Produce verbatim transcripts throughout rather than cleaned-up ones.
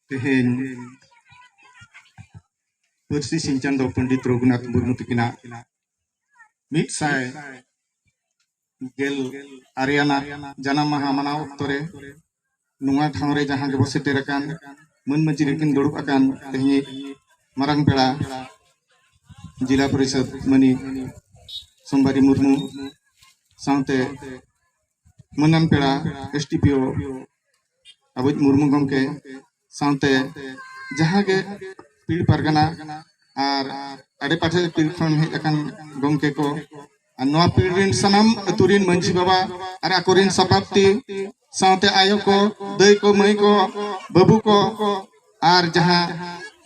ᱛᱮᱦᱮᱧ ᱯᱟᱹᱨᱥᱤ ᱥᱤᱧ ᱪᱟᱸᱫᱚ ᱯᱚᱱᱰᱤᱛ ᱨᱚᱜᱷᱩᱱᱟᱛᱷ ᱢᱩᱨᱢᱩ ᱛᱟᱹᱠᱤᱱᱟᱜ ᱢᱤᱫ ᱥᱟᱭ ᱜᱮᱞ ᱟᱨᱮ ᱟᱱᱟᱜ ᱡᱟᱱᱟᱢ ᱢᱟᱦᱟ ᱢᱟᱱᱟᱣ ᱚᱠᱛᱚ ᱨᱮ ᱱᱚᱣᱟ ᱴᱷᱟᱶ ᱨᱮ ᱡᱟᱦᱟᱸ ᱜᱮᱵᱚ ᱥᱮᱴᱮᱨ ᱟᱠᱟᱱ, ᱢᱟᱹᱱ ᱢᱟᱹᱡᱷᱤ ᱨᱮᱠᱤᱱ ᱫᱩᱲᱩᱵ ᱟᱠᱟᱱ ᱛᱮᱦᱮᱧᱤᱡ ᱢᱟᱨᱟᱝ ᱯᱮᱲᱟ ᱡᱮᱞᱟ ᱯᱚᱨᱤᱥᱚᱫ ᱢᱟᱹᱱᱤᱡ ᱥᱳᱢᱵᱟᱨᱤ ᱢᱩᱨᱢᱩ ᱥᱟᱶᱛᱮ ᱢᱟᱹᱱᱟᱱ ᱯᱮᱲᱟ ᱮᱥ ᱰᱤ ᱯᱤ ᱳ ᱟᱵᱚᱭᱤᱡ ᱢᱩᱨᱢᱩ ᱜᱚᱢᱠᱮ ᱥᱟᱶᱛᱮ ᱡᱟᱦᱟᱸ ᱜᱮ ᱯᱤᱲ ᱯᱟᱨᱜᱟᱱᱟ ᱟᱨ ᱟᱰᱮ ᱯᱟᱥᱮ ᱯᱤᱲ ᱠᱷᱚᱱ ᱦᱮᱡ ᱟᱠᱟᱱ ᱜᱚᱢᱠᱮ ᱠᱚ ᱟᱨ ᱱᱚᱣᱟ ᱯᱤᱲ ᱨᱮᱱ ᱥᱟᱱᱟᱢ ᱟᱹᱛᱩ ᱨᱮᱱ ᱢᱟᱹᱡᱷᱤ ᱵᱟᱵᱟ ᱟᱨ ᱟᱠᱚᱨᱮᱱ ᱥᱟᱯᱟᱵᱛᱤ ᱥᱟᱶᱛᱮ ᱟᱭᱳ ᱠᱚ, ᱫᱟᱹᱭ ᱠᱚ, ᱢᱟᱹᱭ ᱠᱚ, ᱵᱟᱹᱵᱩ ᱠᱚ ᱟᱨ ᱡᱟᱦᱟᱸ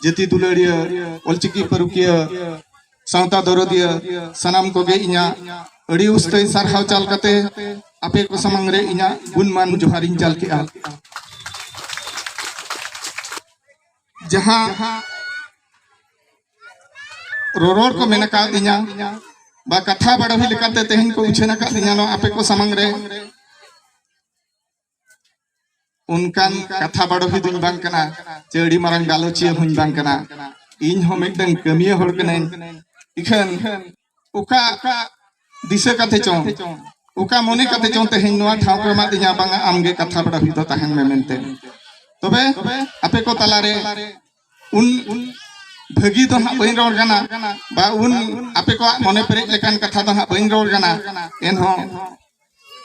ᱡᱟᱹᱛᱤ ᱫᱩᱞᱟᱹᱲᱤᱭᱟᱹ ᱚᱞᱪᱤᱠᱤ ᱯᱟᱹᱨᱩᱠᱷᱤᱭᱟᱹ ᱥᱟᱶᱛᱟ ᱫᱚᱨᱚᱫᱤᱭᱟᱹ ᱥᱟᱱᱟᱢ ᱠᱚᱜᱮ ᱤᱧᱟᱹᱜ ᱟᱹᱰᱤ ᱩᱥᱛᱟᱹᱭ ᱥᱟᱨᱦᱟᱣ ᱪᱟᱞ ᱠᱟᱛᱮ ᱟᱯᱮ ᱠᱚ ᱥᱟᱢᱟᱝ ᱨᱮ ᱤᱧᱟᱹᱜ ᱜᱩᱱᱢᱟᱱ ᱡᱚᱦᱟᱨᱤᱧ ᱪᱟᱞ ᱠᱮᱜᱼᱟ᱾ ᱡᱟᱦᱟᱸ ᱨᱚᱨᱚᱲ ᱠᱚ ᱢᱮᱱ ᱟᱠᱟᱫ ᱤᱧᱟ ᱵᱟ ᱠᱟᱛᱷᱟ ᱵᱟᱲᱟᱦᱤ ᱞᱮᱠᱟᱛᱮ ᱛᱮᱦᱮᱧ ᱠᱚ ᱩᱪᱷᱟᱹᱱ ᱟᱠᱟᱫ ᱤᱧᱟ ᱱᱚᱣᱟ ᱟᱯᱮ ᱠᱚ ᱥᱟᱢᱟᱝ ᱨᱮ, ᱚᱱᱠᱟᱱ ᱠᱟᱛᱷᱟ ᱵᱟᱲᱟᱦᱤ ᱫᱩᱧ ᱵᱟᱝ ᱠᱟᱱᱟ ᱪᱮ ᱟᱹᱰᱤ ᱢᱟᱨᱟᱝ ᱜᱟᱞᱚᱪᱤᱭᱟᱹ ᱦᱚᱸᱧ ᱵᱟᱝ ᱠᱟᱱᱟ᱾ ᱤᱧ ᱦᱚᱸ ᱢᱤᱫᱴᱟᱝ ᱠᱟᱹᱢᱤᱭᱟᱹ ᱦᱚᱲ ᱠᱟᱹᱱᱟᱹᱧ᱾ ᱤᱠᱷᱟᱹᱱ ᱚᱠᱟ ᱫᱤᱥᱟᱹ ᱠᱟᱛᱮ ᱪᱚᱝ, ᱚᱠᱟ ᱢᱚᱱᱮ ᱠᱟᱛᱮ ᱪᱚᱝ ᱛᱮᱦᱮᱧ ᱱᱚᱣᱟ ᱴᱷᱟᱶ ᱠᱚ ᱮᱢᱟᱫᱤᱧᱟ, ᱵᱟᱝᱟ ᱟᱢᱜᱮ ᱠᱟᱛᱷᱟ ᱵᱟᱲᱟᱦᱤ ᱫᱚ ᱛᱟᱦᱮᱱ ᱢᱮ ᱢᱮᱱᱛᱮ᱾ ᱛᱚᱵᱮ ᱟᱯᱮ ᱠᱚ ᱛᱟᱞᱟᱨᱮ ᱩᱱ ᱵᱷᱟᱹᱜᱤ ᱫᱚ ᱦᱟᱸᱜ ᱵᱟᱹᱧ ᱨᱚᱲ ᱠᱟᱱᱟ, ᱵᱟ ᱩᱱ ᱟᱯᱮ ᱠᱚᱣᱟᱜ ᱢᱚᱱᱮ ᱯᱮᱨᱮᱡ ᱞᱮᱠᱟᱱ ᱠᱟᱛᱷᱟ ᱫᱚ ᱦᱟᱸᱜ ᱵᱟᱹᱧ ᱨᱚᱲ ᱠᱟᱱᱟ᱾ ᱮᱱᱦᱚᱸ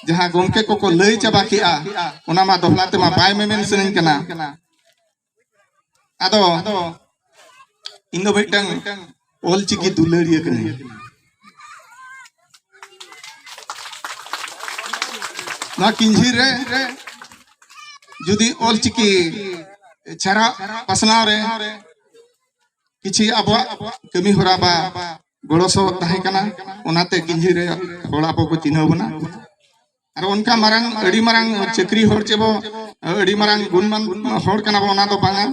ᱡᱟᱦᱟᱸ ᱜᱚᱢᱠᱮ ᱠᱚᱠᱚ ᱞᱟᱹᱭ ᱪᱟᱵᱟ ᱠᱮᱜᱼᱟ, ᱚᱱᱟ ᱢᱟ ᱫᱚᱦᱲᱟ ᱛᱮᱢᱟ ᱵᱟᱭ ᱢᱮᱢᱮᱱ ᱥᱟᱱᱟᱧ ᱠᱟᱱᱟ᱾ ᱟᱫᱚ ᱤᱧ ᱫᱚ ᱢᱤᱫᱴᱟᱝ ᱚᱞᱪᱤᱠᱤ ᱫᱩᱞᱟᱹᱲᱤᱭᱟᱹ ᱠᱟᱹᱱᱟᱹᱧ᱾ ᱱᱚᱣᱟ ᱠᱤᱧᱡᱷᱤ ᱨᱮ ᱡᱩᱫᱤ ᱚᱞᱪᱤᱠᱤ ᱪᱷᱟᱨᱟᱣ ᱯᱟᱥᱱᱟᱣ ᱨᱮ ᱠᱤᱪᱷᱤ ᱟᱵᱚᱣᱟᱜ ᱠᱟᱹᱢᱤ ᱦᱚᱨᱟ ᱵᱟ ᱜᱚᱲᱚ ᱥᱚᱦᱚᱫ ᱛᱟᱦᱮᱸ ᱠᱟᱱᱟ, ᱚᱱᱟᱛᱮ ᱠᱤᱧᱡᱷᱤ ᱨᱮ ᱦᱚᱲ ᱟᱵᱚ ᱠᱚ ᱪᱤᱱᱦᱟᱹᱣ ᱵᱚᱱᱟ᱾ ᱟᱨ ᱚᱱᱠᱟ ᱢᱟᱨᱟᱝ, ᱟᱹᱰᱤ ᱢᱟᱨᱟᱝ ᱪᱟᱹᱠᱨᱤ ᱦᱚᱲ ᱪᱮ ᱵᱚ ᱟᱹᱰᱤ ᱢᱟᱨᱟᱝ ᱜᱩᱱᱢᱟᱱ ᱦᱚᱲ ᱠᱟᱱᱟ ᱵᱚ, ᱚᱱᱟ ᱫᱚ ᱵᱟᱝᱟ᱾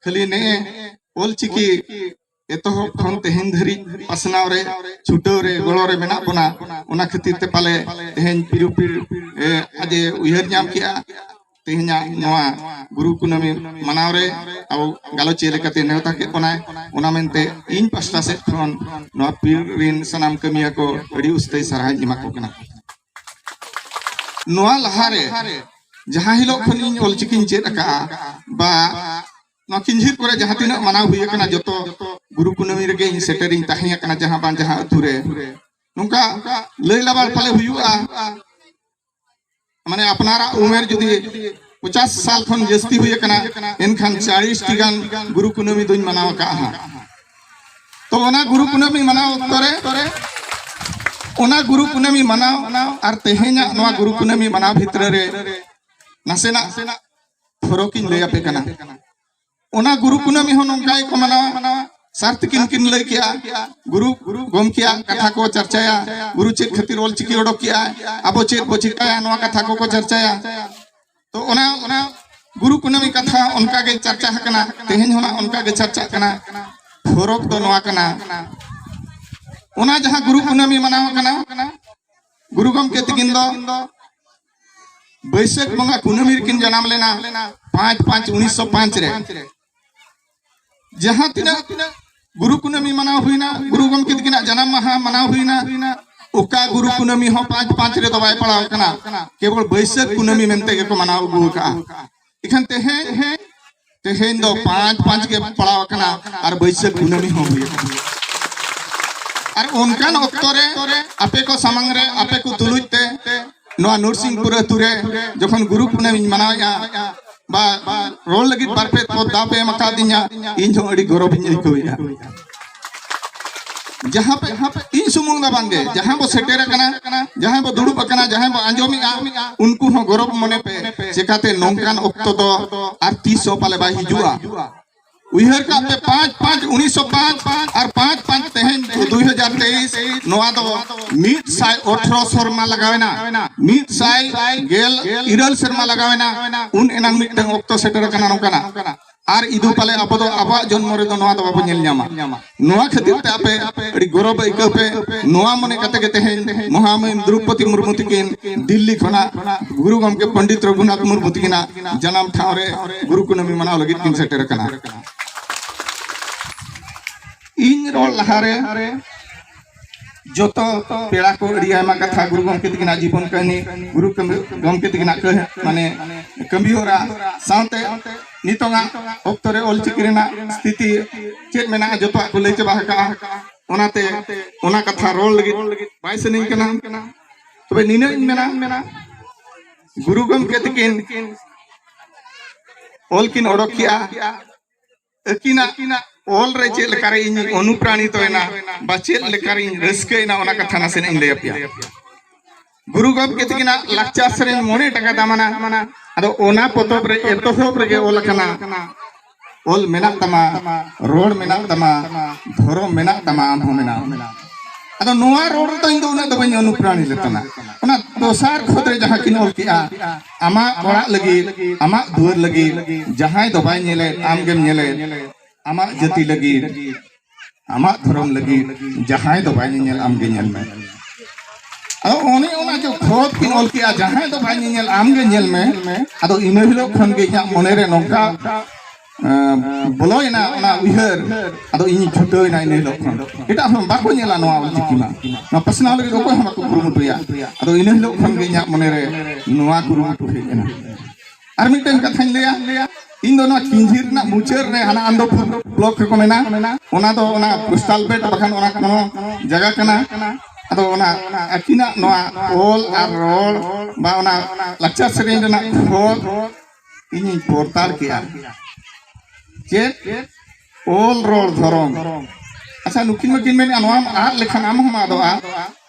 ᱠᱷᱟᱹᱞᱤ ᱱᱮᱜᱼᱮ ᱚᱞᱪᱤᱠᱤ ᱮᱛᱚᱦᱚᱵ ᱠᱷᱚᱱ ᱛᱮᱦᱮᱧ ᱫᱷᱟᱹᱨᱤᱡ ᱯᱟᱥᱱᱟᱣ ᱨᱮ, ᱪᱷᱩᱴᱟᱹᱣ ᱨᱮ, ᱜᱚᱲᱚ ᱨᱮ ᱢᱮᱱᱟᱜ ᱵᱚᱱᱟ᱾ ᱚᱱᱟ ᱠᱷᱟᱹᱛᱤᱨ ᱛᱮ ᱯᱟᱞᱮ ᱛᱮᱦᱮᱧ ᱯᱤᱨᱩ ᱯᱤᱲ, ᱮ, ᱟᱡᱮ ᱩᱭᱦᱟᱹᱨ ᱧᱟᱢ ᱠᱮᱜᱼᱟ᱾ ᱛᱮᱦᱮᱧᱟᱜ ᱱᱚᱣᱟ ᱜᱩᱨᱩ ᱠᱩᱱᱟᱹᱢᱤ ᱢᱟᱱᱟᱣ ᱨᱮ ᱟᱵᱚ ᱜᱟᱞᱚᱪᱤᱭᱟᱹ ᱞᱮᱠᱟᱛᱮ ᱱᱮᱣᱛᱟ ᱠᱮᱫ ᱵᱚᱱᱟᱭ᱾ ᱚᱱᱟ ᱢᱮᱱᱛᱮ ᱤᱧ ᱯᱟᱥᱴᱟ ᱥᱮᱫ ᱠᱷᱚᱱ ᱱᱚᱣᱟ ᱯᱤᱲ ᱨᱤᱱ ᱥᱟᱱᱟᱢ ᱠᱟᱹᱢᱤᱭᱟᱹ ᱠᱚ ᱟᱹᱰᱤ ᱩᱥᱛᱟᱹᱭ ᱥᱟᱨᱦᱟᱣ ᱤᱧ ᱮᱢᱟ ᱠᱚ ᱠᱟᱱᱟ᱾ ᱱᱚᱣᱟ ᱞᱟᱦᱟᱨᱮ ᱡᱟᱦᱟᱸ ᱦᱤᱞᱳᱜ ᱠᱷᱚᱱ ᱤᱧ ᱚᱞᱪᱤᱠᱤᱧ ᱪᱮᱫ ᱟᱠᱟᱫᱼᱟ, ᱵᱟ ᱱᱚᱣᱟ ᱠᱤᱧᱡᱷᱤᱨ ᱠᱚᱨᱮ ᱡᱟᱦᱟᱸ ᱛᱤᱱᱟᱹᱜ ᱢᱟᱱᱟᱣ ᱦᱩᱭ ᱟᱠᱟᱱᱟ, ᱡᱚᱛᱚ ᱜᱩᱨᱩ ᱠᱩᱱᱟᱹᱢᱤ ᱨᱮᱜᱮ ᱤᱧ ᱥᱮᱴᱮᱨᱤᱧ ᱛᱟᱦᱮᱸ ᱟᱠᱟᱱᱟ, ᱡᱟᱦᱟᱸ ᱵᱟᱝ ᱡᱟᱦᱟᱸ ᱟᱹᱛᱩ ᱨᱮ᱾ ᱱᱚᱝᱠᱟ ᱞᱟᱹᱭ ᱞᱟᱵᱟᱲ ᱯᱟᱞᱮ ᱦᱩᱭᱩᱜᱼᱟ, ᱢᱟᱱᱮ ᱟᱯᱱᱟᱨᱟᱜ ᱩᱢᱮᱨ ᱡᱩᱫᱤ ᱯᱚᱪᱟᱥ ᱥᱟᱞ ᱠᱷᱚᱱ ᱡᱟᱹᱥᱛᱤ ᱦᱩᱭ ᱟᱠᱟᱱᱟ, ᱮᱱᱠᱷᱟᱱ ᱪᱟᱲᱤᱥ ᱴᱤ ᱜᱟᱱ ᱜᱩᱨᱩ ᱠᱩᱱᱟᱹᱢᱤ ᱫᱚᱧ ᱢᱟᱱᱟᱣ ᱟᱠᱟᱫᱼᱟ ᱦᱟᱸᱜ᱾ ᱛᱚ ᱚᱱᱟ ᱜᱩᱨᱩ ᱠᱩᱱᱟᱹᱢᱤ ᱢᱟᱱᱟᱣ ᱚᱠᱛᱚ ᱨᱮ, ᱚᱱᱟ ᱜᱩᱨᱩ ᱠᱩᱱᱟᱹᱢᱤ ᱢᱟᱱᱟᱣ ᱟᱨ ᱛᱮᱦᱮᱧᱟᱜ ᱱᱚᱣᱟ ᱜᱩᱨᱩ ᱠᱩᱱᱟᱹᱢᱤ ᱢᱟᱱᱟᱣ ᱵᱷᱤᱛᱨᱤ ᱨᱮ ᱱᱟᱥᱮᱱᱟᱜ ᱯᱷᱚᱨᱚᱠ ᱤᱧ ᱞᱟᱹᱭ ᱟᱯᱮ ᱠᱟᱱᱟ᱾ ᱚᱱᱟ ᱜᱩᱨᱩ ᱠᱩᱱᱟᱹᱢᱤ ᱦᱚᱸ ᱱᱚᱝᱠᱟ ᱜᱮᱠᱚ ᱢᱟᱱᱟᱣᱟ᱾ ᱥᱟᱨ ᱛᱤᱠᱤᱱ ᱠᱤᱱ ᱞᱟᱹᱭ ᱠᱮᱜᱼᱟ, ᱜᱩᱨᱩ ᱜᱚᱢᱠᱮᱭᱟᱜ ᱠᱟᱛᱷᱟ ᱠᱚ ᱪᱟᱨᱪᱟᱭᱟ, ᱜᱩᱨᱩ ᱪᱮᱫ ᱠᱷᱟᱹᱛᱤᱨ ᱚᱞ ᱪᱤᱠᱤ ᱚᱰᱚᱠ ᱠᱮᱜᱼᱟ, ᱟᱵᱚ ᱪᱮᱫ ᱵᱚ ᱪᱤᱠᱟᱭᱟ, ᱱᱚᱣᱟ ᱠᱟᱛᱷᱟ ᱠᱚᱠᱚ ᱪᱟᱨᱪᱟᱭᱟ᱾ ᱛᱚ ᱚᱱᱟ ᱚᱱᱟ ᱜᱩᱨᱩ ᱠᱩᱱᱟᱹᱢᱤ ᱠᱟᱛᱷᱟ ᱚᱱᱠᱟ ᱜᱮ ᱪᱟᱨᱪᱟ ᱟᱠᱟᱱᱟ, ᱛᱮᱦᱮᱧ ᱦᱚᱸ ᱱᱟᱜ ᱚᱱᱠᱟ ᱜᱮ ᱪᱟᱨᱪᱟᱜ ᱠᱟᱱᱟ᱾ ᱯᱷᱚᱨᱚᱠ ᱫᱚ ᱱᱚᱣᱟ ᱠᱟᱱᱟ, ᱚᱱᱟ ᱡᱟᱦᱟᱸ ᱜᱩᱨᱩ ᱠᱩᱱᱟᱹᱢᱤ ᱢᱟᱱᱟᱣ ᱟᱠᱟᱱᱟ, ᱜᱩᱨᱩ ᱜᱚᱢᱠᱮ ᱛᱤᱠᱤᱱ ᱫᱚ ᱵᱟᱹᱭᱥᱟᱹᱠᱷ ᱵᱚᱸᱜᱟ ᱠᱩᱱᱟᱹᱢᱤ ᱨᱮᱠᱤᱱ ᱡᱟᱱᱟᱢ ᱞᱮᱱᱟ, ᱯᱟᱸᱪ ᱯᱟᱸᱪ ᱩᱱᱤᱥᱥᱚ ᱯᱟᱸᱪ ᱨᱮ᱾ ᱡᱟᱦᱟᱸ ᱛᱤᱱᱟᱹᱜ ᱜᱩᱨᱩ ᱠᱩᱱᱟᱹᱢᱤ ᱢᱟᱱᱟᱣ ᱦᱩᱭᱱᱟ, ᱜᱩᱨᱩ ᱜᱚᱢᱠᱮ ᱛᱤᱠᱤᱱᱟᱜ ᱡᱟᱱᱟᱢ ᱢᱟᱦᱟ ᱢᱟᱱᱟᱣ ᱦᱩᱭᱱᱟ, ᱚᱠᱟ ᱜᱩᱨᱩ ᱠᱩᱱᱟᱹᱢᱤ ᱦᱚᱸ ᱯᱟᱸᱪ ᱯᱟᱸᱪ ᱨᱮᱫᱚ ᱵᱟᱭ ᱯᱟᱲᱟᱣ ᱠᱟᱱᱟ, ᱠᱮᱵᱚᱞ ᱵᱟᱹᱭᱥᱟᱹᱠᱷ ᱠᱩᱱᱟᱹᱢᱤ ᱢᱮᱱᱛᱮ ᱜᱮᱠᱚ ᱢᱟᱱᱟᱣ ᱟᱹᱜᱩ ᱟᱠᱟᱫᱼᱟ᱾ ᱤᱠᱷᱟᱱ ᱛᱮᱦᱮᱧ ᱛᱮᱦᱮᱧ ᱫᱚ ᱯᱟᱸᱪ ᱯᱟᱸᱪ ᱜᱮ ᱯᱟᱲᱟᱣ ᱟᱠᱟᱱᱟ ᱟᱨ ᱵᱟᱹᱭᱥᱟᱹᱠᱷ ᱠᱩᱱᱟᱹᱢᱤ ᱦᱚᱸ ᱦᱩᱭ ᱟᱠᱟᱱᱟ᱾ ᱟᱨ ᱚᱱᱠᱟᱱ ᱚᱠᱛᱚ ᱨᱮ ᱟᱯᱮ ᱠᱚ ᱥᱟᱢᱟᱝ ᱨᱮ, ᱟᱯᱮ ᱠᱚ ᱛᱩᱞᱩᱡ ᱛᱮ ᱱᱚᱣᱟ ᱱᱚᱨᱥᱤᱝᱯᱩᱨ ᱟᱹᱛᱩ ᱨᱮ ᱡᱚᱠᱷᱚᱱ ᱜᱩᱨᱩ ᱠᱩᱱᱟᱹᱢᱤᱧ ᱢᱟᱱᱟᱣᱮᱫᱼᱟ, ᱵᱟ ᱨᱚᱲ ᱞᱟᱹᱜᱤᱫ ᱵᱟᱨ ᱯᱮ ᱯᱚᱫ ᱫᱟᱣ ᱯᱮ ᱮᱢ ᱟᱠᱟᱫᱤᱧᱟ, ᱤᱧ ᱦᱚᱸ ᱟᱹᱰᱤ ᱜᱚᱨᱚᱵᱤᱧ ᱟᱹᱭᱠᱟᱹᱣᱮᱫᱼᱟ᱾ ᱡᱟᱦᱟᱸ ᱯᱮ ᱤᱧ ᱥᱩᱢᱩᱝ ᱫᱚ ᱵᱟᱝᱜᱮ, ᱡᱟᱦᱟᱸ ᱵᱚ ᱥᱮᱴᱮᱨ ᱟᱠᱟᱱᱟ, ᱡᱟᱦᱟᱸᱭ ᱵᱚ ᱫᱩᱲᱩᱵ ᱟᱠᱟᱱᱟ, ᱡᱟᱦᱟᱸᱭ ᱵᱚ ᱟᱸᱡᱚᱢᱮᱫᱼᱟ, ᱩᱱᱠᱩ ᱦᱚᱸ ᱜᱚᱨᱚᱵ ᱢᱚᱱᱮ ᱯᱮ᱾ ᱪᱮᱠᱟᱛᱮ ᱱᱚᱝᱠᱟᱱ ᱚᱠᱛᱚ ᱫᱚ ᱟᱨ ᱛᱤᱥ ᱦᱚᱸ ᱯᱟᱞᱮ ᱵᱟᱭ ᱦᱤᱡᱩᱜᱼᱟ᱾ ᱩᱭᱦᱟᱹᱨ ᱠᱟᱜ ᱯᱮ, ᱯᱟᱸᱪ ᱯᱟᱸᱪ ᱩᱱᱤᱥᱥᱚ ᱯᱟᱸᱪ ᱟᱨ ᱯᱟᱸᱪ ᱯᱟᱸᱪ ᱛᱮᱦᱮᱧ ᱫᱩᱭ ᱦᱟᱡᱟᱨ ᱛᱮᱭᱤᱥ, ᱱᱚᱣᱟ ᱫᱚ ᱢᱤᱫ ᱥᱟᱭ ᱟᱴᱷᱨᱚ ᱥᱮᱨᱢᱟ ᱞᱟᱜᱟᱣᱮᱱᱟ, ᱢᱤᱫ ᱥᱟᱭ ᱜᱮᱞ ᱤᱨᱟᱹᱞ ᱥᱮᱨᱢᱟ ᱞᱟᱜᱟᱣᱮᱱᱟ᱾ ᱩᱱ ᱮᱱᱟᱝ ᱢᱤᱫᱴᱟᱝ ᱚᱠᱛᱚ ᱥᱮᱴᱮᱨ ᱟᱠᱟᱱᱟ ᱱᱚᱝᱠᱟᱱᱟᱜ᱾ ᱟᱨ ᱤᱫᱩ ᱯᱟᱞᱮ ᱟᱵᱚ ᱫᱚ ᱟᱵᱚᱣᱟᱜ ᱡᱚᱱᱢᱚ ᱨᱮᱫᱚ ᱱᱚᱣᱟ ᱫᱚ ᱵᱟᱵᱚ ᱧᱮᱞ ᱧᱟᱢᱟ᱾ ᱱᱚᱣᱟ ᱠᱷᱟᱹᱛᱤᱨ ᱛᱮ ᱟᱯᱮ ᱟᱹᱰᱤ ᱜᱚᱨᱚᱵᱽ ᱟᱹᱭᱠᱟᱹᱣ ᱯᱮ᱾ ᱱᱚᱣᱟ ᱢᱚᱱᱮ ᱠᱟᱛᱮ ᱜᱮ ᱛᱮᱦᱮᱧ ᱢᱚᱦᱟᱢᱟᱹᱭᱤᱢ ᱫᱨᱚᱣᱯᱚᱫᱤ ᱢᱩᱨᱢᱩ ᱛᱤᱠᱤᱱ ᱫᱤᱞᱞᱤ ᱠᱷᱚᱱᱟᱜ ᱜᱩᱨᱩ ᱜᱚᱢᱠᱮ ᱯᱚᱱᱰᱤᱛ ᱨᱚᱜᱷᱩᱱᱟᱛᱷ ᱢᱩᱨᱢᱩ ᱛᱤᱠᱤᱱᱟᱜ ᱡᱟᱱᱟᱢ ᱴᱷᱟᱶ ᱨᱮ ᱜᱩᱨᱩ ᱠᱩᱱᱟᱹᱢᱤ ᱢᱟᱱᱟᱣ ᱞᱟᱹᱜᱤᱫ ᱠᱤᱱ ᱥᱮᱴᱮᱨ ᱟᱠᱟᱱᱟ᱾ ᱤᱧ ᱨᱚᱲ ᱞᱟᱦᱟᱨᱮ ᱡᱚᱛᱚ ᱯᱮᱲᱟ ᱠᱚ ᱟᱹᱰᱤ ᱟᱭᱢᱟ ᱠᱟᱛᱷᱟ ᱜᱩᱨᱩ ᱜᱚᱢᱠᱮ ᱛᱤᱠᱤᱱᱟᱜ ᱡᱤᱵᱚᱱ ᱠᱟᱹᱦᱱᱤ, ᱜᱩᱨᱩ ᱠᱟᱹᱢᱤ-, ᱜᱚᱢᱠᱮ ᱛᱤᱠᱤᱱᱟᱜ ᱠᱟᱹᱦ-, ᱢᱟᱱᱮ ᱠᱟᱹᱢᱤ ᱦᱚᱨᱟ ᱥᱟᱶᱛᱮ ᱱᱤᱛᱚᱝᱟᱜ ᱚᱠᱛᱚ ᱨᱮ ᱚᱞᱪᱤᱠᱤ ᱨᱮᱱᱟᱜ ᱥᱛᱷᱤᱛᱤ ᱪᱮᱫ ᱢᱮᱱᱟᱜᱼᱟ, ᱡᱚᱛᱚᱣᱟᱜ ᱠᱚ ᱞᱟᱹᱭ ᱪᱟᱵᱟ ᱟᱠᱟᱜᱼᱟ᱾ ᱚᱱᱟᱛᱮ ᱚᱱᱟ ᱠᱟᱛᱷᱟ ᱨᱚᱲ ᱞᱟᱹᱜᱤᱫ ᱵᱟᱭ ᱥᱟᱱᱟᱧ ᱠᱟᱱᱟ᱾ ᱛᱚᱵᱮ ᱱᱤᱱᱟᱹᱜ ᱤᱧ ᱢᱮᱱᱟ, ᱜᱩᱨᱩ ᱜᱚᱢᱠᱮ ᱛᱤᱠᱤᱱ ᱚᱞ ᱠᱤᱱ ᱚᱰᱚᱠ ᱠᱮᱜᱼᱟ, ᱟᱹᱠᱤᱱᱟᱜ ᱚᱞ ᱨᱮ ᱪᱮᱫ ᱞᱮᱠᱟᱨᱮ ᱤᱧ ᱚᱱᱩᱯᱨᱟᱱᱤᱛᱚᱭᱮᱱᱟ ᱵᱟ ᱪᱮᱫ ᱞᱮᱠᱟᱨᱤᱧ ᱨᱟᱹᱥᱠᱟᱹᱭᱮᱱᱟ, ᱚᱱᱟ ᱠᱟᱛᱷᱟ ᱱᱟᱥᱮᱱᱟᱜ ᱤᱧ ᱞᱟᱹᱭ ᱟᱯᱮᱭᱟ᱾ ᱜᱩᱨᱩ ᱜᱚᱢᱠᱮ ᱛᱤᱠᱤᱱᱟᱜ ᱞᱟᱠᱪᱟᱨ ᱥᱮᱨᱮᱧ ᱢᱚᱬᱮ ᱴᱟᱠᱟ ᱫᱟᱢᱟᱱᱟ᱾ ᱟᱫᱚ ᱚᱱᱟ ᱯᱚᱛᱚᱵ ᱨᱮ ᱮᱛᱚᱦᱚᱵ ᱨᱮᱜᱮ ᱚᱞ ᱟᱠᱟᱱᱟ, "ᱚᱞ ᱢᱮᱱᱟᱜ ᱛᱟᱢᱟ, ᱨᱚᱲ ᱢᱮᱱᱟᱜ ᱛᱟᱢᱟ, ᱫᱷᱚᱨᱚᱢ ᱢᱮᱱᱟᱜ ᱛᱟᱢᱟ, ᱟᱢ ᱦᱚᱸ ᱢᱮᱱᱟᱢ᱾" ᱟᱫᱚ ᱱᱚᱣᱟ ᱨᱚᱲ ᱨᱮᱫᱚ ᱤᱧ ᱫᱚ ᱩᱱᱟᱹᱜ ᱫᱚ ᱵᱟᱹᱧ ᱚᱱᱩᱯᱨᱟᱱᱤ ᱞᱮᱱᱟ᱾ ᱚᱱᱟ ᱫᱚᱥᱟᱨ ᱠᱷᱚᱛ ᱨᱮ ᱡᱟᱦᱟᱸ ᱠᱤᱱ ᱚᱞ ᱠᱮᱜᱼᱟ, "ᱟᱢᱟᱜ ᱚᱲᱟᱜ ᱞᱟᱹᱜᱤᱫ, ᱟᱢᱟᱜ ᱫᱩᱣᱟᱹᱨ ᱞᱟᱹᱜᱤᱫ ᱡᱟᱦᱟᱸᱭ ᱫᱚ ᱵᱟᱭ ᱧᱮᱞᱮᱫ, ᱟᱢ ᱜᱮᱢ ᱧᱮᱞᱮᱫ, ᱟᱢᱟᱜ ᱡᱟᱹᱛᱤ ᱞᱟᱹᱜᱤᱫ, ᱟᱢᱟᱜ ᱫᱷᱚᱨᱚᱢ ᱞᱟᱹᱜᱤᱫ ᱡᱟᱦᱟᱸᱭ ᱫᱚ ᱵᱟᱭ ᱧᱮᱧᱮᱞ, ᱟᱢ ᱜᱮ ᱧᱮᱞ ᱢᱮ᱾" ᱟᱫᱚ ᱚᱱᱮ ᱚᱱᱟ ᱡᱚ ᱠᱷᱚᱛ ᱠᱤᱱ ᱚᱞ ᱠᱮᱜᱼᱟ, "ᱡᱟᱦᱟᱸᱭ ᱫᱚ ᱵᱟᱭ ᱧᱮᱧᱮᱞ, ᱟᱢ ᱜᱮ ᱧᱮᱞ ᱢᱮ᱾" ᱟᱫᱚ ᱤᱱᱟᱹ ᱦᱤᱞᱳᱜ ᱠᱷᱚᱱ ᱜᱮ ᱤᱧᱟᱹᱜ ᱢᱚᱱᱮ ᱨᱮ ᱱᱚᱝᱠᱟ, ᱮᱸ, ᱵᱚᱞᱚᱭᱮᱱᱟ ᱚᱱᱟ ᱩᱭᱦᱟᱹᱨ᱾ ᱟᱫᱚ ᱤᱧ ᱪᱷᱩᱴᱟᱹᱣᱮᱱᱟ ᱤᱱᱟᱹ ᱦᱤᱞᱳᱜ ᱠᱷᱚᱱ᱾ ᱮᱴᱟᱜ ᱦᱚᱲ ᱵᱟᱠᱚ ᱧᱮᱞᱟ ᱱᱚᱣᱟ ᱚᱞᱪᱤᱠᱤ ᱢᱟ, ᱱᱚᱣᱟ ᱯᱟᱥᱱᱟᱣ ᱞᱟᱹᱜᱤᱫ ᱚᱠᱚᱭ ᱦᱚᱸ ᱵᱟᱠᱚ ᱠᱩᱨᱩᱢᱩᱴᱩᱭᱟ᱾ ᱟᱫᱚ ᱤᱱᱟᱹ ᱦᱤᱞᱳᱜ ᱠᱷᱚᱱ ᱜᱮ ᱤᱧᱟᱹᱜ ᱢᱚᱱᱮ ᱨᱮ ᱱᱚᱣᱟ ᱠᱩᱨᱩᱢᱩᱴᱩ ᱦᱮᱡ ᱮᱱᱟ᱾ ᱟᱨ ᱢᱤᱫᱴᱮᱱ ᱠᱟᱛᱷᱟᱧ ᱞᱟᱹᱭᱟ, ᱤᱧ ᱫᱚ ᱱᱚᱣᱟ ᱠᱤᱧᱡᱷᱤᱨ ᱨᱮᱱᱟᱜ ᱢᱩᱪᱟᱹᱫ ᱨᱮ ᱦᱟᱱᱟ ᱟᱱᱫᱚᱯᱩᱨ ᱵᱞᱚᱠ ᱨᱮᱠᱚ ᱢᱮᱱᱟ, ᱚᱱᱟ ᱫᱚ ᱚᱱᱟ ᱠᱨᱤᱥᱴᱟᱞ ᱵᱮᱴ ᱵᱟᱠᱷᱟᱱ ᱚᱱᱟ ᱠᱳᱱᱳ ᱡᱟᱭᱜᱟ ᱠᱟᱱᱟ᱾ ᱟᱫᱚ ᱚᱱᱟ ᱟᱹᱠᱤᱱᱟᱜ ᱱᱚᱣᱟ ᱚᱞ ᱟᱨ ᱨᱚᱲ ᱵᱟ ᱚᱱᱟ ᱞᱟᱠᱪᱟᱨ ᱥᱮᱨᱮᱧ ᱨᱮᱱᱟᱜ ᱠᱷᱚᱛ ᱤᱧᱤᱧ ᱯᱚᱨᱛᱟᱲ ᱠᱮᱜᱼᱟ᱾ ᱪᱮᱫ? ᱚᱞ ᱨᱚᱲ ᱫᱷᱚᱨᱚᱢ᱾ ᱟᱪᱪᱷᱟ, ᱱᱩᱠᱤᱱ ᱢᱟᱠᱤᱱ ᱢᱮᱱᱮᱫᱼᱟ, "ᱱᱚᱣᱟᱢ ᱟᱫ ᱞᱮᱠᱷᱟᱱ ᱟᱢ ᱦᱚᱸᱢ ᱟᱫᱚᱜᱼᱟ᱾"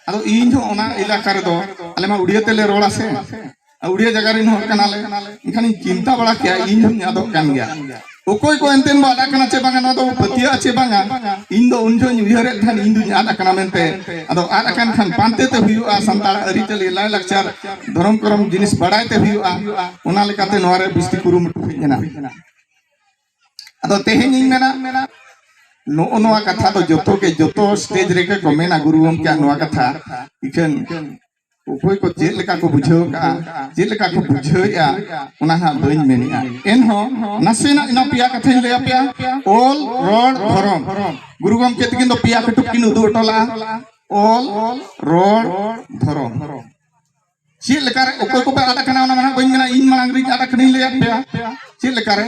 ᱟᱫᱚ ᱤᱧ ᱦᱚᱸ ᱚᱱᱟ ᱮᱞᱟᱠᱟ ᱨᱮᱫᱚ ᱟᱞᱮ ᱢᱟ ᱩᱲᱤᱭᱟᱹ ᱛᱮᱞᱮ ᱨᱚᱲᱟ ᱥᱮ, ᱟᱨ ᱩᱲᱤᱭᱟᱹ ᱡᱟᱭᱜᱟ ᱨᱮᱱ ᱦᱚᱲ ᱠᱟᱱᱟᱞᱮ᱾ ᱮᱱᱠᱷᱟᱱᱤᱧ ᱪᱤᱱᱛᱟ ᱵᱟᱲᱟ ᱠᱮᱜᱼᱟ, ᱤᱧ ᱦᱚᱸᱧ ᱟᱫᱚᱜ ᱠᱟᱱ ᱜᱮᱭᱟ᱾ ᱚᱠᱚᱭ ᱠᱚ ᱮᱱᱛᱮᱱ ᱵᱚ ᱟᱫ ᱟᱠᱟᱱᱟ ᱪᱮ ᱵᱟᱝᱟ, ᱱᱚᱣᱟ ᱫᱚ ᱯᱟᱹᱛᱭᱟᱹᱜᱼᱟ ᱪᱮ ᱵᱟᱝᱟ, ᱤᱧ ᱫᱚ ᱩᱱ ᱡᱚᱦᱚᱜ ᱤᱧ ᱩᱭᱦᱟᱹᱨᱮᱫ ᱛᱟᱦᱮᱱ, ᱤᱧ ᱫᱩᱧ ᱟᱫ ᱟᱠᱟᱱᱟ ᱢᱮᱱᱛᱮ᱾ ᱟᱫᱚ ᱟᱫ ᱟᱠᱟᱱ ᱠᱷᱟᱱ ᱯᱟᱱᱛᱮ ᱛᱮ ᱦᱩᱭᱩᱜᱼᱟ, ᱥᱟᱱᱛᱟᱲᱟᱜ ᱟᱹᱨᱤᱪᱟᱹᱞᱤ, ᱞᱟᱭᱼᱞᱟᱠᱪᱟᱨ, ᱫᱷᱚᱨᱚᱢ ᱠᱚᱨᱚᱢ ᱡᱤᱱᱤᱥ ᱵᱟᱲᱟᱭ ᱛᱮ ᱦᱩᱭᱩᱜᱼᱟ᱾ ᱚᱱᱟ ᱞᱮᱠᱟᱛᱮ ᱱᱚᱣᱟ ᱨᱮ ᱵᱤᱥᱛᱤ ᱠᱩᱨᱩᱢᱩᱴᱩ ᱦᱮᱡ ᱮᱱᱟ᱾ ᱟᱫᱚ ᱛᱮᱦᱮᱧ ᱤᱧ ᱢᱮᱱᱟ, ᱱᱚᱜᱼᱚ ᱱᱚᱣᱟ ᱠᱟᱛᱷᱟ ᱫᱚ ᱡᱚᱛᱚ ᱜᱮ, ᱡᱚᱛᱚ ᱥᱴᱮᱡ ᱨᱮᱜᱮ ᱠᱚ ᱢᱮᱱᱟ ᱜᱩᱨᱩ ᱜᱚᱢᱠᱮᱭᱟᱜ ᱱᱚᱣᱟ ᱠᱟᱛᱷᱟ᱾ ᱤᱠᱷᱟᱹᱱ ᱚᱠᱚᱭ ᱠᱚ ᱪᱮᱫ ᱞᱮᱠᱟ ᱠᱚ ᱵᱩᱡᱷᱟᱹᱣ ᱠᱟᱜᱼᱟ, ᱪᱮᱫ ᱞᱮᱠᱟ ᱠᱚ ᱵᱩᱡᱷᱟᱹᱣᱮᱫᱼᱟ, ᱚᱱᱟ ᱦᱟᱸᱜ ᱵᱟᱹᱧ ᱢᱮᱱᱮᱫᱼᱟ᱾ ᱮᱱᱦᱚᱸ ᱱᱟᱥᱮᱱᱟᱜ ᱤᱧ ᱯᱮᱭᱟ ᱠᱟᱛᱷᱟᱧ ᱞᱟᱹᱭ ᱟᱯᱮᱭᱟ᱾ ᱚᱞ, ᱨᱚᱲ, ᱫᱷᱚᱨᱚᱢ᱾ ᱜᱩᱨᱩ ᱜᱚᱢᱠᱮ ᱛᱟᱹᱠᱤᱱ ᱫᱚ ᱯᱮᱭᱟ ᱠᱟᱹᱴᱩᱵ ᱠᱤᱱ ᱩᱫᱩᱜ ᱦᱚᱴᱚ ᱞᱟᱜᱼᱟ᱾ ᱚᱞ, ᱨᱚᱲ, ᱫᱷᱚᱨᱚᱢ᱾ ᱪᱮᱫ ᱞᱮᱠᱟᱨᱮ ᱚᱠᱚᱭ ᱠᱚᱯᱮ ᱟᱫ ᱟᱠᱟᱱᱟ, ᱚᱱᱟ ᱢᱟ ᱦᱟᱸᱜ ᱵᱟᱹᱧ ᱢᱮᱱᱟ, ᱤᱧ ᱢᱟᱲᱟᱝ ᱨᱤᱧ ᱟᱫ ᱟᱠᱟᱱᱟᱧ ᱞᱟᱹᱭᱟᱫ ᱯᱮᱭᱟ᱾ ᱪᱮᱫ ᱞᱮᱠᱟᱨᱮ?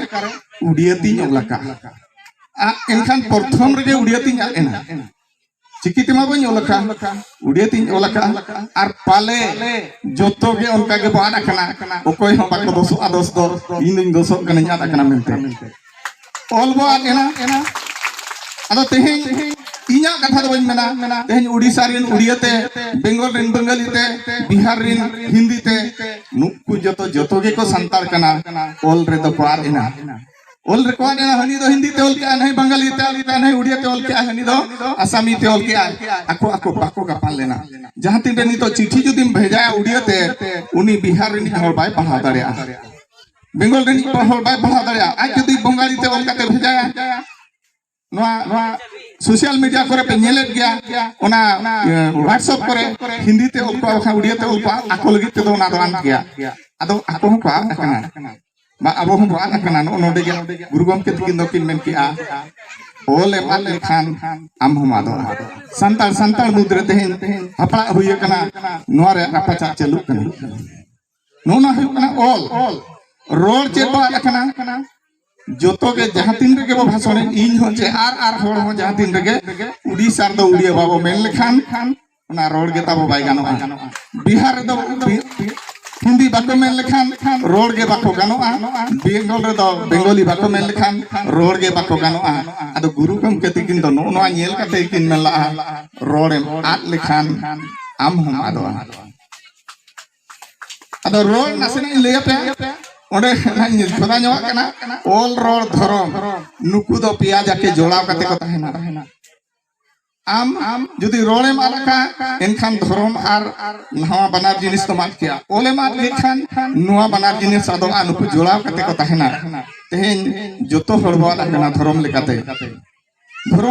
ᱩᱰᱤᱭᱟᱹ ᱛᱤᱧ ᱚᱞ ᱟᱠᱟᱫᱼᱟ᱾ ᱟᱨ ᱮᱱᱠᱷᱟᱱ ᱯᱨᱚᱛᱷᱚᱢ ᱨᱮᱜᱮ ᱩᱰᱤᱭᱟᱹ ᱛᱤᱧ ᱟᱫ ᱮᱱᱟ᱾ ᱪᱤᱠᱤ ᱛᱮᱢᱟ ᱵᱟᱹᱧ ᱚᱞ ᱟᱠᱟᱫ, ᱩᱰᱤᱭᱟᱹ ᱛᱤᱧ ᱚᱞ ᱟᱠᱟᱫ᱾ ᱟᱨ ᱯᱟᱞᱮ ᱡᱚᱛᱚ ᱜᱮ ᱚᱱᱠᱟ ᱜᱮᱵᱚ ᱟᱫ ᱟᱠᱟᱱᱟ᱾ ᱚᱠᱚᱭ ᱦᱚᱸ ᱵᱟᱠᱚ ᱫᱳᱥᱚᱜᱼᱟ, ᱫᱳᱥ ᱫᱚ ᱤᱧ ᱫᱩᱧ ᱫᱳᱥᱚᱜ ᱠᱟᱱᱟᱧ, ᱟᱫ ᱟᱠᱟᱱᱟ ᱢᱮᱱᱛᱮ᱾ ᱚᱞ ᱵᱚ ᱟᱫ ᱮᱱᱟ᱾ ᱟᱫᱚ ᱛᱮᱦᱮᱧ ᱤᱧᱟᱹᱜ ᱠᱟᱛᱷᱟ ᱫᱚ ᱵᱟᱹᱧ ᱢᱮᱱᱟ, ᱛᱮᱦᱮᱧ ᱩᱲᱤᱥᱥᱟ ᱨᱮᱱ ᱩᱲᱤᱭᱟᱹ ᱛᱮ, ᱵᱮᱝᱜᱚᱞ ᱨᱮᱱ ᱵᱟᱝᱜᱟᱞᱤ ᱛᱮ, ᱵᱤᱦᱟᱨ ᱨᱮᱱ ᱦᱤᱱᱫᱤ ᱛᱮ, ᱱᱩᱠᱩ ᱡᱚᱛᱚ, ᱡᱚᱛᱚ ᱜᱮᱠᱚ ᱥᱟᱱᱛᱟᱲ ᱠᱟᱱᱟ, ᱚᱞ ᱨᱮᱫᱚ ᱠᱚ ᱟᱫ ᱮᱱᱟ᱾ ᱚᱞ ᱨᱮᱠᱚ ᱟᱫ ᱮᱱᱟ, ᱦᱟᱹᱱᱤ ᱫᱚ ᱦᱤᱱᱫᱤ ᱛᱮ ᱚᱞ ᱠᱮᱜᱼᱟ, ᱱᱟᱹᱭ ᱵᱟᱝᱜᱟᱞᱤ ᱛᱮ ᱚᱞ ᱠᱮᱜᱼᱟ, ᱱᱟᱹᱭ ᱩᱲᱤᱭᱟ ᱛᱮ ᱚᱞ ᱠᱮᱜᱼᱟ, ᱦᱟᱹᱱᱤ ᱫᱚ ᱟᱥᱟᱢᱤ ᱛᱮ ᱚᱞ ᱠᱮᱜᱼᱟ᱾ ᱟᱠᱚ ᱟᱠᱚ ᱵᱟᱠᱚ ᱜᱟᱯᱟᱱ ᱞᱮᱱᱟ᱾ ᱡᱟᱦᱟᱸ ᱛᱤᱱᱨᱮ ᱱᱤᱛᱚᱜ ᱪᱤᱴᱷᱤ ᱡᱩᱫᱤᱢ ᱵᱷᱮᱡᱟᱭᱟ ᱩᱲᱤᱭᱟ ᱛᱮ, ᱩᱱᱤ ᱵᱤᱦᱟᱨ ᱨᱤᱱᱤᱡ ᱦᱚᱲ ᱵᱟᱭ ᱯᱟᱲᱦᱟᱣ ᱫᱟᱲᱮᱭᱟᱜᱼᱟ, ᱵᱮᱝᱜᱚᱞ ᱨᱤᱱᱤᱡ ᱦᱚᱲ ᱵᱟᱭ ᱯᱟᱲᱦᱟᱣ ᱫᱟᱲᱮᱭᱟᱜᱼᱟ᱾ ᱟᱡ ᱡᱩᱫᱤ ᱵᱚᱝᱜᱟᱞᱤ ᱛᱮ ᱚᱞ ᱠᱟᱛᱮ ᱵᱷᱮᱡᱟᱭᱟ, ᱱᱚᱣᱟ, ᱱᱚᱣᱟ ᱥᱳᱥᱟᱞ ᱢᱤᱰᱤᱭᱟ ᱠᱚᱨᱮ ᱯᱮ ᱧᱮᱞᱮᱫ ᱜᱮᱭᱟ, ᱚᱱᱟ, ᱚᱱᱟ WhatsApp ᱠᱚᱨᱮ ᱦᱤᱱᱫᱤ ᱛᱮ ᱚᱞ ᱠᱚᱜᱼᱟ, ᱵᱟᱠᱷᱟᱱ ᱩᱲᱤᱭᱟ ᱛᱮ ᱚᱞ ᱠᱚᱜᱼᱟ, ᱟᱠᱚ ᱞᱟᱹᱜᱤᱫ ᱛᱮᱫᱚ ᱚᱱᱟ ᱫᱚ ᱟᱱ ᱜᱮᱭᱟ᱾ ᱟᱫᱚ ᱟᱠᱚ ᱦᱚᱸᱠᱚ ᱟᱫ ᱟᱠᱟᱱᱟ, ᱵᱟ ᱟᱵᱚ ᱦᱚᱸᱵᱚ ᱟᱫ ᱟᱠᱟᱱᱟ᱾ ᱱᱚᱜᱼᱚ ᱱᱚᱰᱮ ᱜᱮ ᱜᱩᱨᱩ ᱜᱚᱢᱠᱮ ᱛᱟᱹᱠᱤᱱ ᱫᱚᱠᱤᱱ ᱢᱮᱱ ᱠᱮᱜᱼᱟ, ᱚᱞ ᱮᱢ ᱟᱫ ᱞᱮᱠᱷᱟᱱ ᱟᱢ ᱦᱚᱸᱢ ᱟᱫᱚᱜᱼᱟ᱾ ᱥᱟᱱᱛᱟᱲ, ᱥᱟᱱᱛᱟᱲ ᱢᱩᱫᱽᱨᱮ ᱛᱮᱦᱮᱧ ᱦᱟᱯᱲᱟᱜ ᱦᱩᱭ ᱟᱠᱟᱱᱟ, ᱱᱚᱣᱟ ᱨᱮ ᱨᱟᱯᱟᱪᱟᱜ ᱪᱟᱹᱞᱩᱜ ᱠᱟᱱᱟ᱾ ᱱᱚᱣᱟ ᱦᱩᱭᱩᱜ ᱠᱟᱱᱟ ᱚᱞ᱾ ᱨᱚᱲ ᱪᱮᱫ ᱵᱚ ᱟᱫ ᱟᱠᱟᱱᱟ? ᱡᱚᱛᱚ ᱜᱮ ᱡᱟᱦᱟᱸ ᱛᱤᱱ ᱨᱮᱜᱮ ᱵᱚ ᱵᱷᱟᱥᱚᱱᱮᱫ, ᱤᱧ ᱦᱚᱸ ᱪᱮ ᱟᱨ, ᱟᱨ ᱦᱚᱲ ᱦᱚᱸ ᱡᱟᱦᱟᱸ ᱛᱤᱱ ᱨᱮᱜᱮ ᱩᱲᱤᱥᱥᱟ ᱨᱮᱫᱚ ᱩᱲᱤᱭᱟ ᱵᱟᱵᱚ ᱢᱮᱱ ᱞᱮᱠᱷᱟᱱ, ᱚᱱᱟ ᱨᱚᱲ ᱜᱮ ᱛᱟᱵᱚ ᱵᱟᱭ ᱜᱟᱱᱚᱜᱼᱟ᱾ ᱵᱤᱦᱟᱨ ᱨᱮᱫᱚ ᱵᱤ-, ᱦᱤᱱᱫᱤ ᱵᱟᱠᱚ ᱢᱮᱱ ᱞᱮᱠᱷᱟᱱ ᱨᱚᱲ ᱜᱮ ᱵᱟᱠᱚ ᱜᱟᱱᱚᱜᱼᱟ᱾ ᱵᱮᱝᱜᱚᱞ ᱨᱮᱫᱚ ᱵᱮᱝᱜᱚᱞᱤ ᱵᱟᱠᱚ ᱢᱮᱱ ᱞᱮᱠᱷᱟᱱ ᱨᱚᱲ ᱜᱮ ᱵᱟᱠᱚ ᱜᱟᱱᱚᱜᱼᱟ᱾ ᱟᱫᱚ ᱜᱩᱨᱩ ᱜᱚᱢᱠᱮ ᱛᱤᱠᱤᱱ ᱫᱚ ᱱᱚᱜᱼᱚ ᱱᱚᱣᱟ ᱧᱮᱞ ᱠᱟᱛᱮ ᱠᱤᱱ ᱢᱮᱱ ᱞᱟᱜᱼᱟ, ᱨᱚᱲᱮᱢ ᱟᱫ ᱞᱮᱠᱷᱟᱱ ᱟᱢ ᱦᱚᱸᱢ ᱟᱫᱚᱜᱼᱟ᱾ ᱟᱫᱚ ᱨᱚᱲ ᱱᱟᱥᱮᱱᱟᱜ ᱤᱧ ᱞᱟᱹᱭ ᱟᱯᱮᱭᱟ, ᱚᱸᱰᱮ ᱱᱟᱜ ᱤᱧ ᱠᱷᱚᱫᱟ ᱧᱚᱜᱟᱜ ᱠᱟᱱᱟ᱾ ᱚᱞ, ᱨᱚᱲ, ᱫᱷᱚᱨᱚᱢ, ᱱᱩᱠᱩ ᱫᱚ ᱯᱮᱭᱟ ᱡᱟᱠᱮ ᱡᱚᱲᱟᱣ ᱠᱟᱛᱮ ᱠᱚ ᱛᱟᱦᱮᱱᱟ᱾ ᱟᱢ ᱡᱩᱫᱤ ᱨᱚᱲᱮᱢ ᱟᱫ ᱠᱟᱜᱼᱟ, ᱮᱱᱠᱷᱟᱱ ᱫᱷᱚᱨᱚᱢ ᱟᱨ ᱱᱚᱣᱟ ᱵᱟᱱᱟᱨ ᱡᱤᱱᱤᱥ ᱫᱚᱢ ᱟᱫ ᱠᱮᱜᱼᱟ᱾ ᱚᱞᱮᱢ ᱟᱫ ᱠᱮᱫ ᱠᱷᱟᱱ ᱱᱚᱣᱟ ᱵᱟᱱᱟᱨ ᱡᱤᱱᱤᱥ ᱟᱫᱚᱜᱼᱟ, ᱱᱩᱠᱩ ᱡᱚᱲᱟᱣ ᱠᱟᱛᱮ ᱠᱚ ᱛᱟᱦᱮᱱᱟ᱾ ᱛᱮᱦᱮᱧ ᱡᱚᱛᱚ ᱦᱚᱲ ᱵᱚ ᱟᱫ ᱟᱠᱟᱱᱟ ᱫᱷᱚᱨᱚᱢ ᱞᱮᱠᱟᱛᱮ᱾ ᱫᱷᱚᱨᱚᱢ